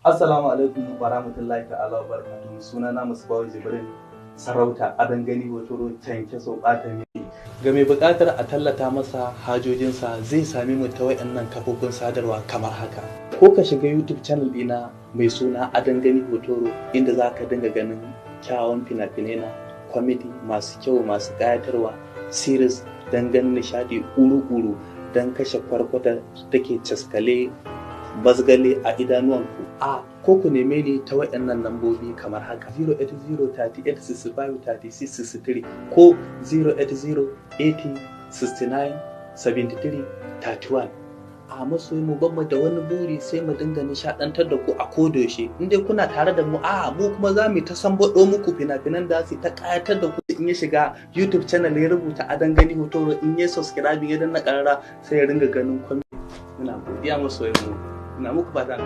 Assalamu alaikum wa rahmatullahi ta'ala wa barakatuhu. Sunana Musbahu Jibrin Sarauta Adan Gani Hotoro Kyankyaso Ɓata Miri. Ga mai buƙatar a tallata masa hajojinsa, zai sami mu ta wayannan kafofin sadarwa kamar haka. Ko ka shiga YouTube channel ɗina mai suna Adan Gani Hotoro, inda za ka dinga ganin kyawun fina-finai na comedy masu kyau, masu ƙayatarwa, series don ganin nishaɗi ƙuru-ƙuru, don kashe kwarkwata take caskale basgale a idanuwanku. A ko ku neme ni ta waɗannan lambobi kamar haka: 08038653663 ko 08080697331. A masoyi mu, bamu da wani buri sai mu dinga nishadantar da ku a kodayaushe. In dai kuna tare da mu, a mu kuma za mu ta sambaɗo muku fina-finan da su ta ƙayatar da ku. In ya shiga YouTube channel ya rubuta Adan Gani Hotoro, in ya subscribe, ya danna ƙararrawa, sai ya ringa ganin kwami. Muna godiya, masoyin mu, ina muku fatan